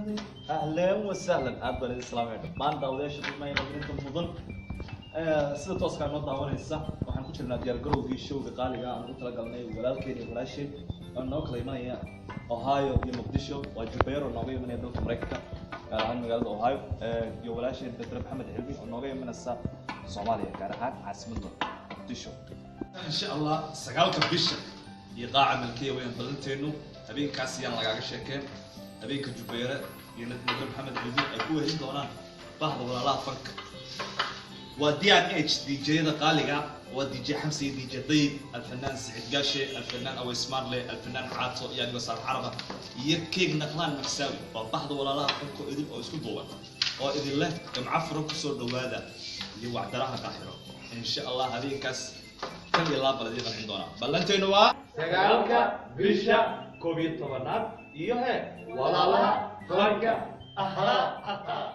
Ahlan wasahlan, aad baan idin salaamaya dhammaan daawadayaasha qiimaha iyo qadarinta mudan. Sida tooskaa noo daawanaysa, waxaan ku jirnaa diyaar garowgii showga qaaliga aan ugu talagalnay walaalkeen iyo walaasheen oo noo kala imanaya Ohio iyo Muqdisho. Waa Jubeer oo nooga imanaya dalka Maraykanka, gaar ahaan magaalada Ohio, iyo walaasheen Bedre Maxamed Cilmi oo nooga imanaysa Soomaaliya, gaar ahaan caasimadda Muqdisho. Insha Allah 9-ka bisha iyo qaaca Malkiya weyaan ballanteenu. Habeenkaas yaan lagaaga sheekeen, habeenka Jubeere iyo Nadre Maxamed Cilmi ay ku wehelin doonaan bahda Walaalaha Fanka. Waa DH DJ-yada qaaliga, waa DJ Xamse iyo DJ Dayib, alfanaan Siciid Gaashe, alfanaan Aweys Marle, alfanaan Caato iyo anigoo Saal Caraba iyo Keeg Naqlaan Maksaawi. Waa bahda Walaalaha Fanka oo idin oo isku duuban oo idin leh gamco furan kusoo dhawaada iyo wacdaraha Qaaxiro. Insha Allah habeenkaas kan iyo laab bal idiin qancin doonaa. Ballanteenu waa 9-ka bisha 11-aad iyo he Walaalaha Fanka. Ahaa.